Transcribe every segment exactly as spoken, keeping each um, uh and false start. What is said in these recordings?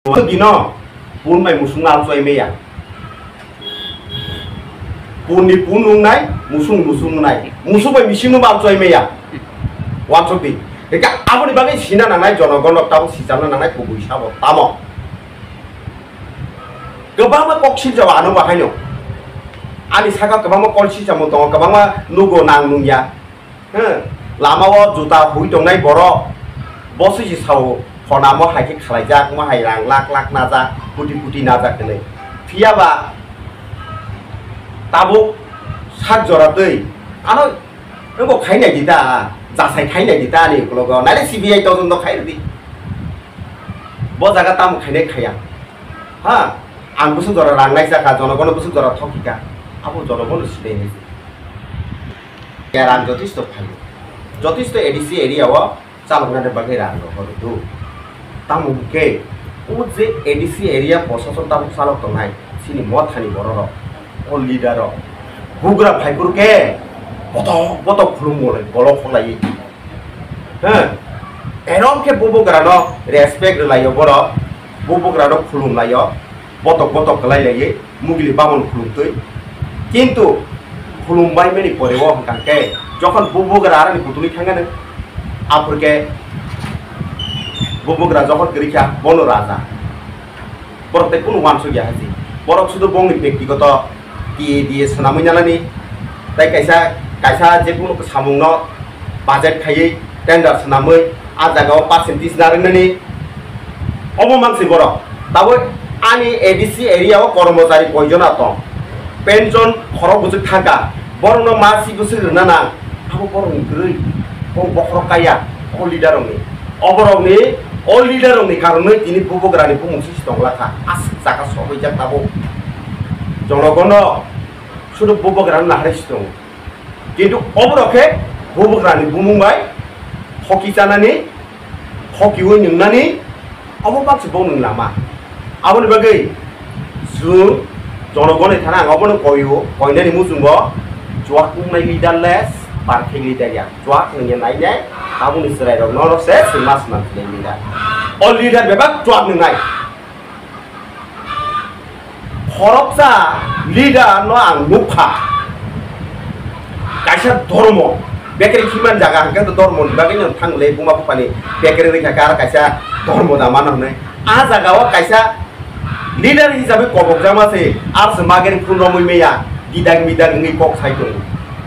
Dino, pun bai musung al choi meya. Pun ni pun nung nai, musung musung nai. Musung bai mising no bal choi meya. Wansuk di. Eka aboni bagwi sina nangnai jonogon rok tabo sicharna nangnai kubui sabo tamo. Kwbangma kok siljago ano bahaino. Ani saka kwbangma kol silchamo tongo, kwbangma nugo nang nungya. He, lamao juta hui tongnai borok, bo swi se sao, khonamo hai khe khalaijak, mo hai rang lak lak najak, koti koti najak hinwi. Phiya ba tabuk sak jora twi, ano wngbo khai nai di ta, jasai khai nai di ta ani ukologo, nai le C B I todonto khai rw di. Bo jaga tamo khainai khaya. Ha, ang bwswk jora rang naisa kha, jonogono bwswk jora thoki kha, abo jonogono sinai nai. Rang jotisto phaio. Jotisto A D C area o chaloknani bagwi rang rok hodo. Tamo hwnkhe o je A D C area prosason tabuk chalok tongnai, chini mothani bororok, o leader rok, bugra phaiphuru khe botok botok khulumgo lai, bolok kholaiwi. He, erom khe bubugrano respect rwlaio borok, bubugrano khulumlaio, botok botok kwlai laiwi, mugili bamon khulumtwi. Kintu khulumbai mani pore o hwnkha khe, jokhon bubugra aroni kutulwi thangano, aphurkhe bubugra jokhon kwrwi kha, bono raja. Borok tei kunu uansuk ya hai se. Borok sudu bongni bektigoto T A D A swnamwi nanani, tei kaisa, kaisa je kunu samungno budget khaiwi tender swnamwi a jagao percentage narwknani obo mansi borok. Tabuk ani A D C area o kormochari koijon tong, pension khorok bwswk thangkha, borokno ma si bwswk rwna nang, abo borokni kwrwi, bo bokhorok kaya, o leader rokni, oborokni, o leader rokni karonwi tini bubugrani bumung si tongla kha, aswk chaka sogwijak tabuk. Jonogono sudu bubugrano naharwi si tongo. Kintu oborok khe bubugrani bumung bai hoki chanani, hokiwi nungnani, obo baksa bo nwng lama. Aboni bagwi chwng jonogoni thana ang obono koio, koinani muchungo chuak wngnai leaderless, perfect leader ya. Chuak nwngya nainai, tabukni chwrairokno se swngma swngma khlai leader. O leader bebak chuak nwngnai. Khoroksa leader no ang nukha. Kaisa dhormo, bekre khiman jaga hwnkhe to dhormo ni bagwi no thang le buma bupani bekre rikha khe aro kaisa dhormo da mano hwnwi. A jaga o kaisa leader hisabe kobokjakma se, aro se magari phun romwi meya, didak midak wngwi kok sai tongo.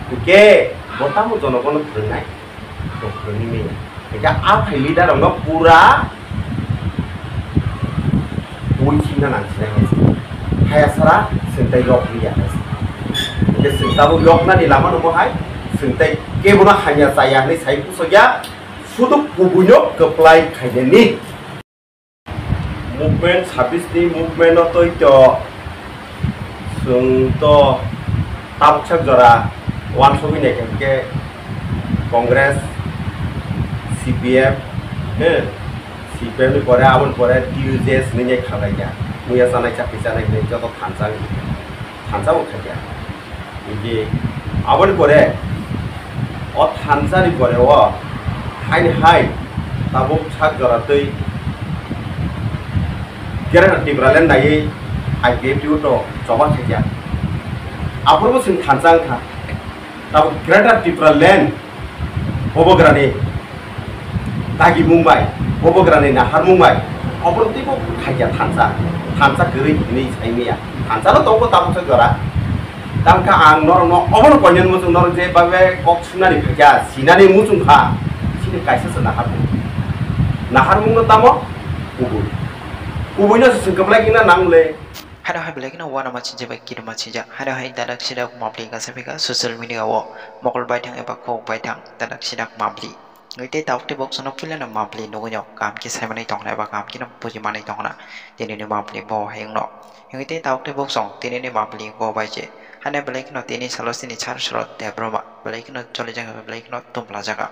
Hwnkhe bo tamo jonogono phwrwngnai? Tongthokni manya. Hingke a phai leader rokno pura ui chimna nang sinai hai se. Haya sara chwng tai yok liya hai se. Hingke chwng tabuk yoknani lama no bo hai chwng tai kebono hamya chaya hinui sai pusokya, sudu kubuino kwplai khainani. Movement, sabis ni movement no twi to chwng to tabuksak jora uansugwi nai kha, hwnkhe Congress, C P M, he, C P M ni pore, aboni pore T U J S hinui nai kha lai kha, muya chanai chakri chanai hinui joto thansa, thansa bo kha kha. Hingke aboni pore o thansa ni pore o haini hai tabuk sak jora twi Greater Tipraland naiwi I P F T O to choba khaikha. Aphuru bo chwng thansa wngkha. Tabuk Greater Tipraland Bubagrani dagimung bai, Bubagrani naharmung bai, obono teibo khaikya thansa, thansa kwrwi hinwi saimanya. Thansa no tongo tabuksa jora. Tamkha ang norokno obono koinani muchung, norok je babe kok swngnani phaikya, sinani muchung kha, chini kaisa se naharmung. Naharmung no tamo kubui. Kubui no se chwng kwplai khe na nang le. Haino hai belai kheno uanama sinjak bai kirima sinjak. Haino hai dadak sidak mapli kasa phika social media o mokol baithang eba kok baithang dadak sidak mapli. Wngwi tei tabuk tei boksono puilano mapli nugwi no kaham khe saimanwi tongna eba kaham kheno bujimanwi tongna tinini mapli bo hai wngno. Wngwi tei tabuk tei boksong tinini mapli bo bai se. Haino belai kheno tini salo chini sar suro Debbarma belai kheno cholijaga belai kheno tumlajaga.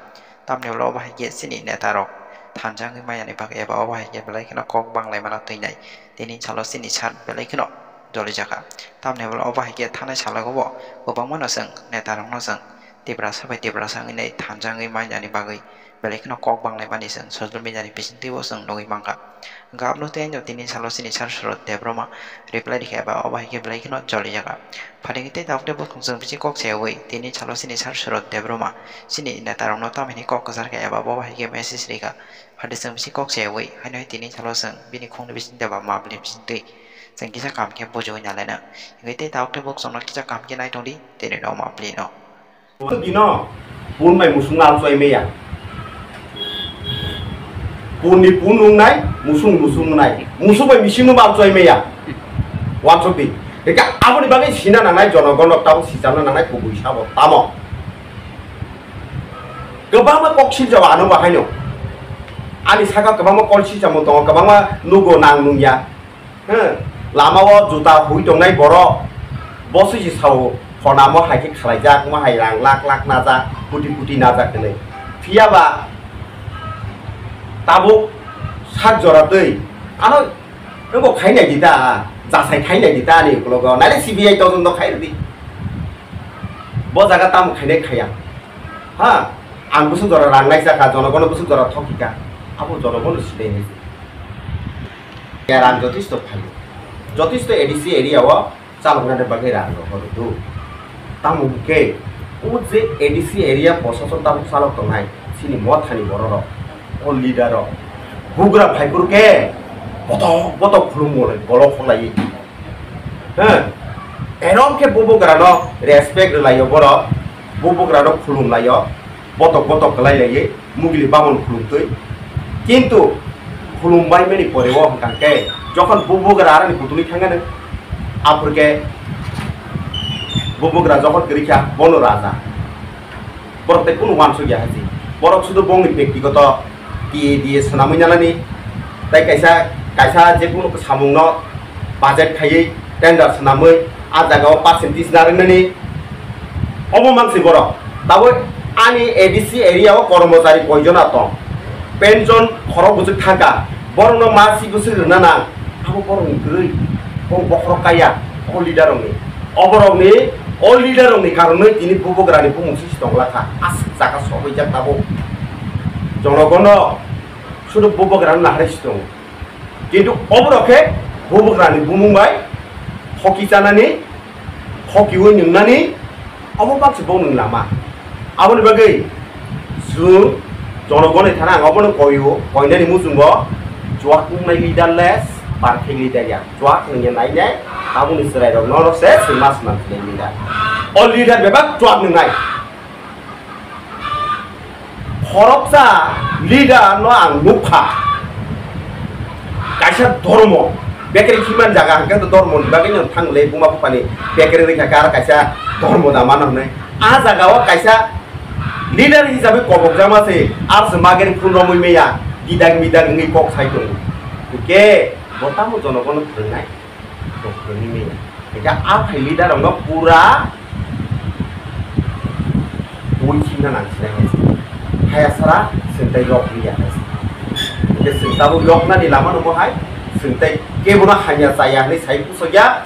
Tamni ulo obo hai khe chini neta rok thansa wngwi manyani bagwi eba obo hai khe belai kheno kok banglaimano twinai. Tini salo chini sar belai kheno jolijak kha. Tamni ulo obo hai khe thanai salo o kwbangmano chwng neta rokno chwng Tiprasa bai Tiprasa wngwi nai thansa wngwi manyani bagwi Belai kheno kok banglaimani chwng social media ni bisingtwi bo chwng nugwi mankha. Hwnkhe aboni tei no tini salo chini Sir Surot Debbarma reply rikha eba obo hai khe belai kheno cholijakha. Phaidi khe tei tabuk tei bukhung chwng bisi kok sayawi tini salo chini Sir Surot Debbarma chini netarokno tamo hinwi kok kwchar kha eba bo hai khe message rikha. Phaidi chwng bisi kok sayawi haino hai tini salo chwng bini khungni bisingtwi eba mapli bisingtwi chwng kisa kaham khe bujiwi nalaina. Hwnkhe tei tabuk tei bukhung chwngno kisa kaham khe naitongdi tini no mapli no. Dino, pun bai musung al choi meya. Pun ni pun nung nai, musung musung nai. Musung bai mising no bal choi meya. Wansok di. Eka aboni bagwi sina nangnai jonogon rok tabo sijana nangnai kubui sabo tamo. Kwbangma kok sijao ano bahaino. Ani saka kwbangma kol sijamo tongo, kwbangma nugo nang nungya. He, lama o juta hui tongnai borok, bo swi si sao, phonamo hai khe khalaijak, mo hai rang lak lak najak, koti koti najak hinwi. Phiya ba tabuk sak jora twi, ano, abo khai nai di ta, jasai khai nai di ta ani ukologo, nai le C B I todonto khai rw di. Bo jaga tamo khainai khaya. Ha, ang bwswk jora rang naisa kha, jonogono bwswk jora thoki kha, abo jonogono sinai hai se. Ya rang jotisto phaio. Jotisto A D C area o chaloknani bagwi rang rok hodo do. Tamo hwnkhe o je A D C area prosason tabuk chalok tongnai, chini mothani borok rok, o leader rok, bugra phaiphuru khe botok botok khulumgo, bolok kholaiwi. He, erom khe bubugrano respect rwlaio borok, bubugrano khulumlaio, botok botok kwlai laiwi mugili bamon khulumtwi. Kintu khulumbai mani pore o hwnkha khe jokhon bubugra aroni kutulwi thangano, aphur khe bubugra jokhon kwrwi kha bono raja. Borok tei kunu uansuk ya hai se. Borok sudu bongni bektigoto T A D A swnamwi nanani, tei kaisa, kaisa je kunu samungno budget khaiwi tender swnamwi a jagao percentage narwknani. Omo mang se borok. Tabuk ani A D C area o kormochari koijon a tong? Pension khorok bwswk thangkha. Borokno ma si bwswk rwna nang? Abo borokni kwrwi, bo bokhorok kaya, o leader rokni. O borokni, o leader rokni karonwi tini bubugrani bumung sisi tongla kha. Aswk jaga sohwijak tabuk. Jonogono sudu bubugrano naharwi si tongo. Kintu oborok khe bubugrani bumung bai thoki chanani, thokiwi nungnani, obo baksa bo nwng lama. Aboni bagwi chwng jonogonoi thana ang obono koio, koinani muchungo chuak wngnai leaderless, perfect leader ya. Chuak nwngya nainai, aboni chwrairok nono se swima swma khlai leader. O leader bebak chuak nwngnai. Khoroksa leader no ang nukha. Kaisa dhormo, bekri khiman jaga hwnkhe to dhormo ni bagwi no thang le buma bupani bekri rikha khe aro kaisa dhormo da mano hwnwi. A jaga o kaisa leader hisabe kobokjakma se, ar se magari phun romwi meya, didak midak wngwi kok sai tongo. Hwnkhe bo tamo jonogono phwrwngnai? Tongthokni mia. Hingke a phai leader rokno pura bui chimna nang sinai hai se. Haya sara chwng tei yok liya hai se. Hingke chwng tabuk yoknani lama no bo hai chwng tei kebono hamya chaya hinui sai pusokya,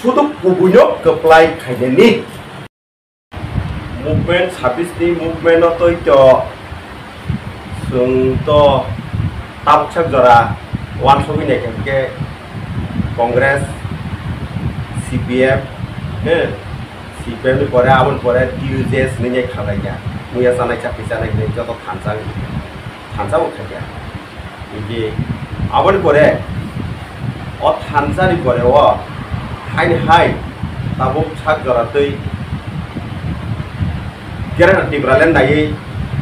sudu kubuino kwplai khainani. Movement sabis ni movement no twi to chwng to tabuksak jora uansugwi naikha hwnkhe Congress, C P M, he, C P M ni pore aboni pore T U J S hinwi nai kha laikha. Muya chanai chakri chanai hinwi joto thansa, thansa bo khaikha. Hingke aboni pore o thansa ni pore o haini hai tabuk sak jora twi Greater Tipraland naiwi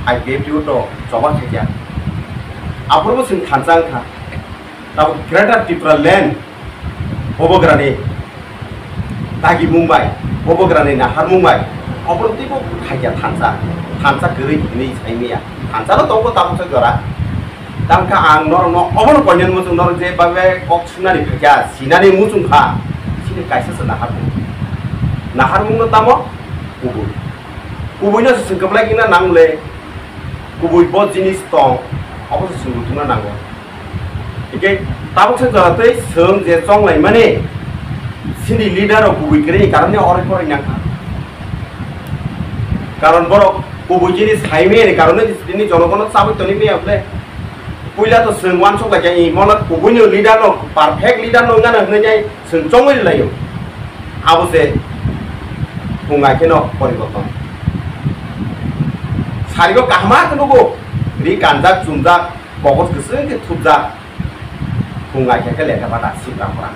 I P F T O to choba khaikha. Aphuru bo chwng thansa wngkha. Tabuk Greater Tipraland Bubagrani dagimung bai, bubagrani naharmung bai, oborok teibo khaikya thansa, thansa kwrwi hinwi saimaya. Thansa no tongo tabuksa jora. Tangkha ang norokno obono koinani muchung norok je babe kok sunani phaikya, sinani muchung kha, sini kaisa se naharmung. Naharmung no tamo kubui. Kubui no se chwng kwplai khe na nang le, kubui bo jinis tong, obo se chwng rutuna nango. Hingke tabuk se jora tei chwng je chonglaimani, chini leader rok kubui kwrwini karon ni oroi poroi nangkha. Karon borok Kubui jini saimani karone jini jonogono chabwi toni maya bole. Puila to chwng wansuk lai jai, mono kubui no leader no, perfect leader no wngna hwnwi jai chwng chongwi lai. Abo se thungai kheno poriborton. Sarigo kahma khe nugo, ri kanjak, chumjak, kogos kwchwng khe thupjak. Thungai khe khe lekha bata sipra pora.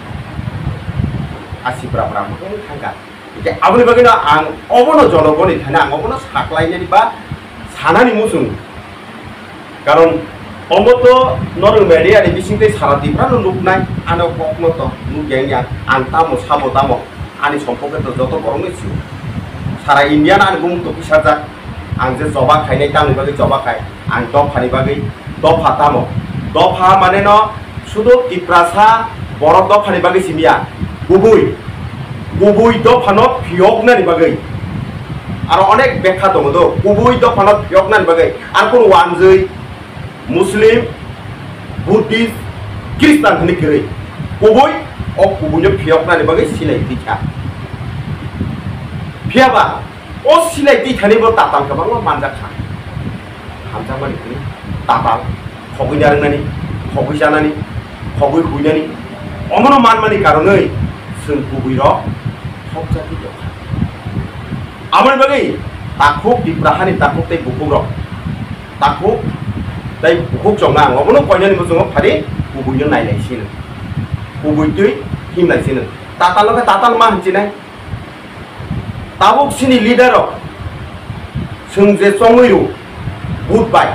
A sipra pora mo thangka. Hingke aboni bagwino ang obono jonogoni thani ang obono saklainani ba sanani muchung. Karon omo to norok media ni bising tei sara Tripura no nuknai, ano kokno to nukya wngya, ang tamo sabo tamo, ani sompoke to joto borok no sio. Sara India no ani bumung to kisajak, ang je choba khainai tamni bagwi choba khai, ang dophani bagwi dopha tamo. Dopha mane no sudu Tiprasa borok dophani bagwi simiya, kubui, kubui dophano phiyoknani bagwi. Aro onek bekha tongo do, kubui dophano phiyoknani bagwi. Ar kunu wanjwi, Muslim, Buddhist, Christian hwnwi kwrwi. Kubui, o kubuino phiyoknani bagwi silai tikha. Phiyaba, o silai tikhani bo tatal kwbangma manjak kha. Hamjakmani kwrwi tatal, khogwi narwknani, khogwi chanani, khogwi huinani, omono manmani karonwi chwng kubuirok khokjagwi tongkha. Aboni bagwi takhuk Tipra hani takhuk tei bukhukrok, takhuk tei bukhuk chongna ang obono koinani muchungo phari kubuino nailai sino, kubui twi himlai sino. Tatal khe tatal ma hinsinai. Tabuk chini leader rok chwng je chongwi rw, vote bai.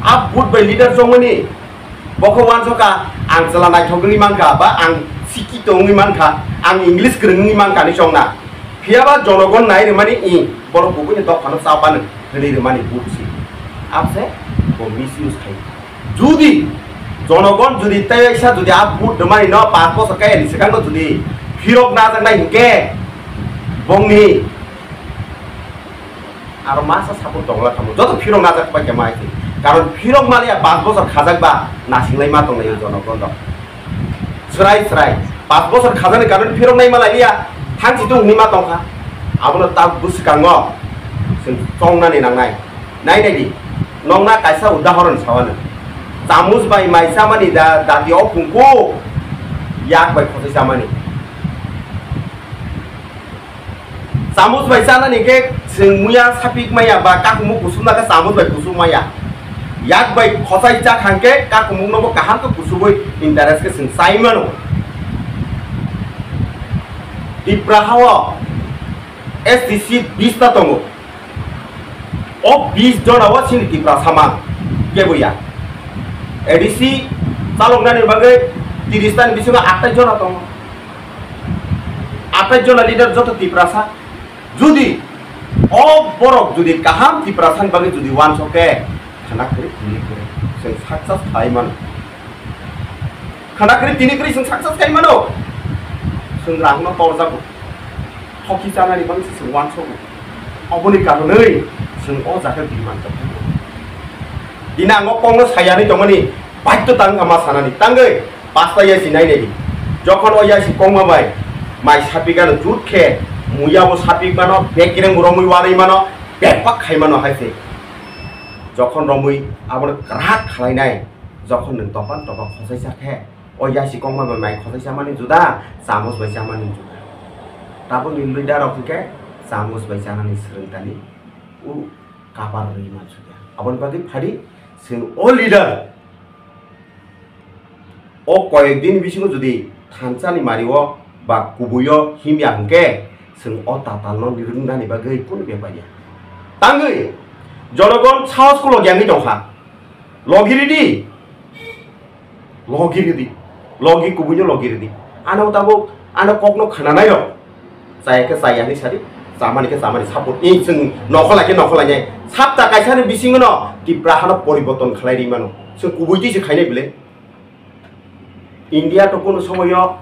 A vote bai leader chongmani bokho wansokha, ang chwla naithok wngwi mankha, ba ang sikito wngwi mankha, ang English kwrwng wngwi mankha hinwi chongna. Phiyaba jonogon nai rwmani i borok kubuini dophano cha bano hwnwi rwmani vote si. Abse bo misuse khai. Judi jonogon judi tei waisa judi a vote rwmani no paanch bosor kaya ni swkang no judi phirok najaknai hinkhe bongni aro masa support tongla khamu joto phirok najak bai khe mai se. Karon phirok maliya paanch bosor khajak ba nasinglai ma tonglai o jonogon rok. Srai srai paanch bosor khajani karon phirok nai malai liya thangsi tung hwnwi ma tongkha. Abono ta bwskango chwng chongnani nangnai. Nai nai di, nokna kaisa udahoron sawano. Chamuch bai mai chamani da, dati o kungku, yak bai khosai chamani. Chamuch bai chanani khe chwng muya sapik maya ba kakumu kusum na khe chamuch bai kusum maya. Yak bai khosai cha khang khe kakumu no bo kaham khe kusubui interest khe chwng chai mano. Tipra hao S T C bista tongo. O bis jona o chini Tiprasa mang kebo ya. A D C chaloknani bagwi tiris tani bisingo atai jona tongo. Atai jona leader joto Tiprasa. Judi o borok judi kaham Tiprasani bagwi judi wansok khe khana kwrwi kwrwi kwrwi chwng success khlai mano. Khana kwrwi tini kwrwi chwng success khlai mano. Chwng rangno torjago. Hoki chanani bagwi se chwng uansogo. Oboni karonwi chwng o jaga bini manjak. Dini ang o kokno sayanwi tongmani baidhota wngkha ma sanani. Tangwi pasta yaisi nainai di. Jokhon o yaisi kokma bai mai sapik ano jut khe, muya bo sapik mano, bek kereng bo romwi warwi mano, bek pak khai mano hai se. Jokhon romwi abono kwrak khlainai, jokhon nwng topan topan khosai sa khe, o yaisi kokma bai mai khosai chamani juda, chamuch bai chamani juda. Tabukni leader rok hwnkhe chamuch bai chanani swrwngtani u kapar rwui mansukya. Aboni bagwi phadi chwng o leader o koyek din bisingo jodi thansani mario ba kubuio himya hwnkhe chwng o tatalno nirwknani bagwi kunu bepar ya. Tangwi jonogon sahos kulo gyangwi tongkha. Logi ridi. Logi ridi. Logi kubuino logi ridi. Ano tabuk ano kokno khananai rok. Chaya khe chaya hinwi sadi. Chamani khe chamani support ni chwng nokholai khe nokholai nai. Sapta kaisani bisingo no Tipra hano poriborton khlai ri mano. Chwng kubui twi se khainai bwle. India to kunu somoyo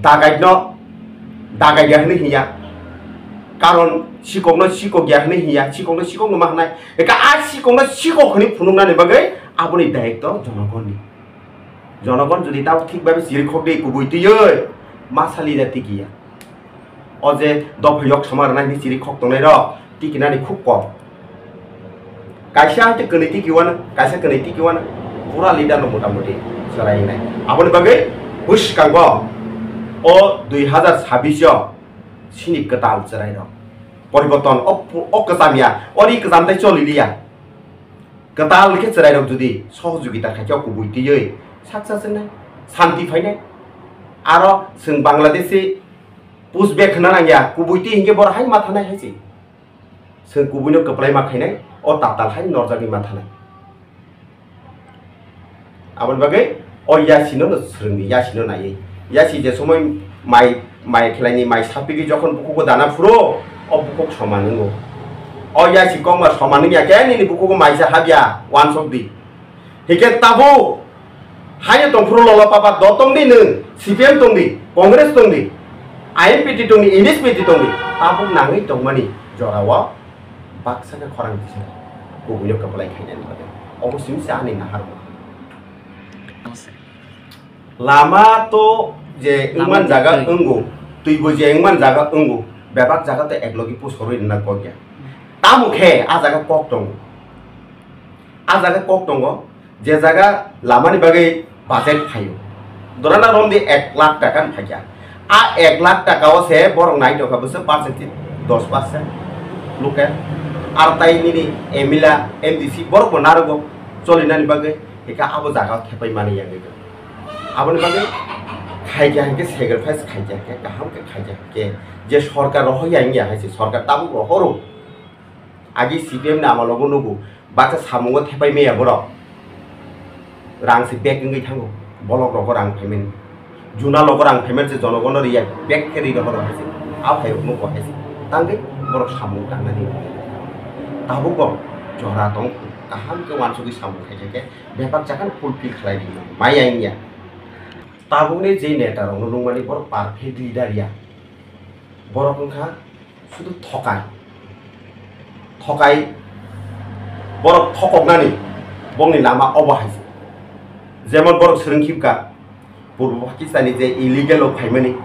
dagaitno dagaiya hinwi hinya. Karon sikokno sikokya hinwi hinya, sikokno sikokno ma hwnai. Eka a sikokno sikok hinwi phunuknani bagwi aboni dayitw jonogonni. Jonogon jodi tabo thik babe chirikhok de kubui twiwi ma sali da tikiya. O je dopha yok sama rwnai hinwi chiri khok tongnai rok tikinani khub kom. Kaisa hai khe kwnwi tiki wano, kaisa kwnwi tiki wano. Pura leader no mota moti chwrai nai. Aboni bagwi bwskango o dui hazar sabbish o sini kwtal chwrai rok. Poriborton o, o kwcham ya, ori kwcham tai choli liya. Kwtal khe chwrai rok jodi sohojogita khai khe kubui twiwi success wngnai, santi phainai. Aro chwng Bangladeshi pushback khna nangya, kubui twi hinkhe boro hai ma thanai hai se. Chwng kubuino kwplai ma khainai, o tatal hai norjagwi ma thanai. Aboni bagwi o yasino no swrwngdi, yasino naiwi. Yasi je somoi mai, mai khlaini mai sapigwi jokhon bukhugo dana phuro, o bukhuk soman wngo. O yasi kokma soman wngya khe nini bukhugo maisa habya, uansukdi. Hikhe tabuk haino tongphuru lolo papa do tongdi nwng, C P M tongdi, Congress tongdi, I N P T tongdi, N S P T tongdi, tabuk nangwi tongmani jorao baksa khe khorang tisa kubuino kwplai khainani bagwi. Obo simi se ani naharmung. Lama to je wngman jaga wngo, twibo je wngman jaga wngo, bebak jaga to eklogi pusorwi rwna kok ya. Tamo khe a jaga kok tongo. A jaga kok tongo, je jaga lamani bagwi budget phaio. Dorana romdi ek lakh taka phaikha. A ek lakh taka o se borok nai tongkha bwswk percent, dos percent local. Ar tai nini M L A, M D C borok bo narogo cholinani bagwi, hika abo jaga o thepai mani yangwi. Aboni bagwi khaikha hinkhe sacrifice khaikha hinkhe kaham khe khaikha hinkhe je sorkar rohor ya wngya hai se sorkar tabuk rohoro. Agi C P M ni amalogo nugo, baksa samungo thepai maya borok. Rang se bag wngwi thango, bolok rogo rang payment. Juna logo rang payment se jonogono riya, bag khe ri rohoro hai se. A phai rok nugo hai se. Tangwi borok samung tangnani. Tabuk bo jora tong kaham khe uansugwi samung khai khe bebak jagan fulfill khlai ri maya wngya. Tabukni je neta rokno nukmani borok perfect leader ya. Borok wngkha sudu thokai. Thokai borok thokoknani bongni lama obo hai se. Jemon borok swrwng khibka Purbo Pakistan ni je illegal o phaimani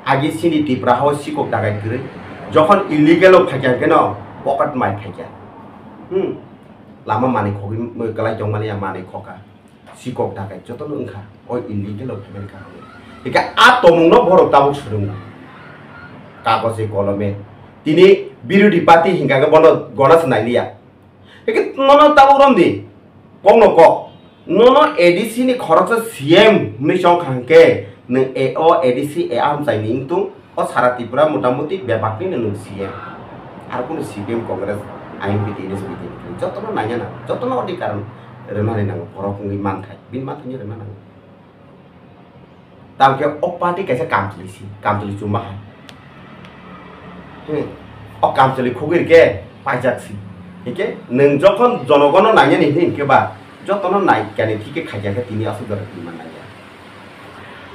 agi sini Tipra hao sikok dagai kwrwi. Jokhon illegal o phaikha hwnkhe no pocket mai phaikha. Hmm. Lama manwi khogwi kwlai tongmani ya manwi khoka. Sikok dakai jotono wngkha, o illegal o phaimani karon. Hingke a tomungno borok tabuk swrwngo. Kagoje kolome. Tini birodhi party hingka khe bono gona se nailiya. Hingke nono tabuk romdi. Kokno kok. Nono A D C ni khoroksa C M hwnwi chongkha hingke nwng A O, A D C, A amchaini wngtung. O sara Tripura motamuti bebakni no nwng C M. Ar kunu C P M Congress, I N P T, N S P T, jotono nangya na, jotono odhikar rwnani nango, borok wngwi manthai, bini manthaino rwna nango. Tamkhe o party kaisa kamchwlwi si, kamchwlwi chumma hai. Hmm. O kamchwlwi khugwi rikhe paijak si. Hingkhe nwng jokhon jonogono nangyani hini hingkhe ba, jotono naikyani thikhe khaikya khe tini aswk jora twi man nangya.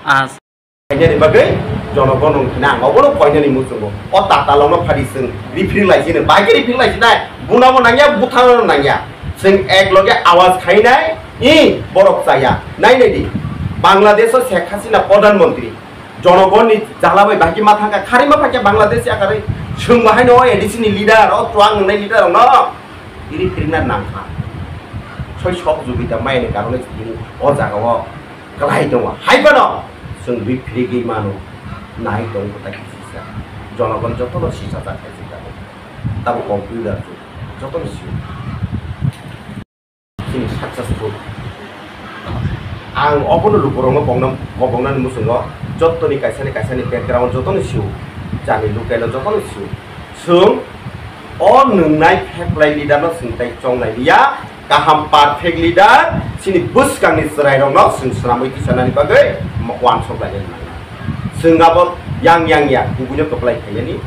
As- Khainani bagwi jonogon wng khna ang obono koinani muchungo. O tatalokno phadi chwng riphiring lai sino, bai khe riphiring lai sinai, bunabo nangya, butharno nangya. Chwng ek loge awaj khainai, i borok chaya. Nai nai di, Bangladesh o Sheikh Hasina Pradhan Mantri, jonogonni jala bai bahai khe ma thangkha, kharwi ma phaikha Bangladesh yakarwi. Chwng bahaino o A D C ni leader, o chuang wngnai leader rokno riphiringna nangkha. Soi sok jubita maini karone chini o jagao. Kwlai tongo. Hai phano chwng riphiringwi mano. Nai tongo kwtai sisa. Jonogon jotono sisa ta khaijak tabuk. Tabuk computer jug. Jotono sio. Chini successful. Ang obono lukurokno kobokna, koboknani muchungo jottoni kaisani, kaisani background jotono sio. Jani lukelo jotono sio. Chwng o nwngnai pheplai leader no chwng tai chongnai liya, kaham perfect leader, chini bwskangni chwrairokno chwng swnamwi tisanani bagwi uansuk lainani nangnai. Chwng abo yang yang ya, kubuino kwplai khainani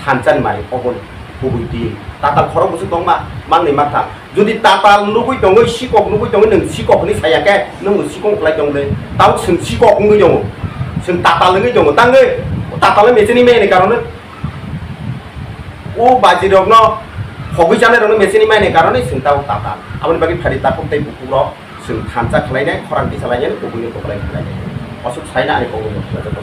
thansa ni mari obo kubui twi. Tatal khorok bwswk tongma, mangni makthang. Jodi tatal nugwi tongwi, sikok nugwi tongwi, nwng sikok hwnwi saya khe, nwng sikok kwplai tongmani. Tabuk chwng sikok wngwi tongo, chwng tatal wngwi tongo, tangwi tatal mecheni meyani karone. O bajirokno khogwi chanairokno mecheni maini karone chwng tabuk tatal. Aboni bagwi phari takhuk tei bukhukrok chwng thansa khlainai, khorang tisa lainai, kubuino kwplai khlainai. Aswk saina ani kokno joto.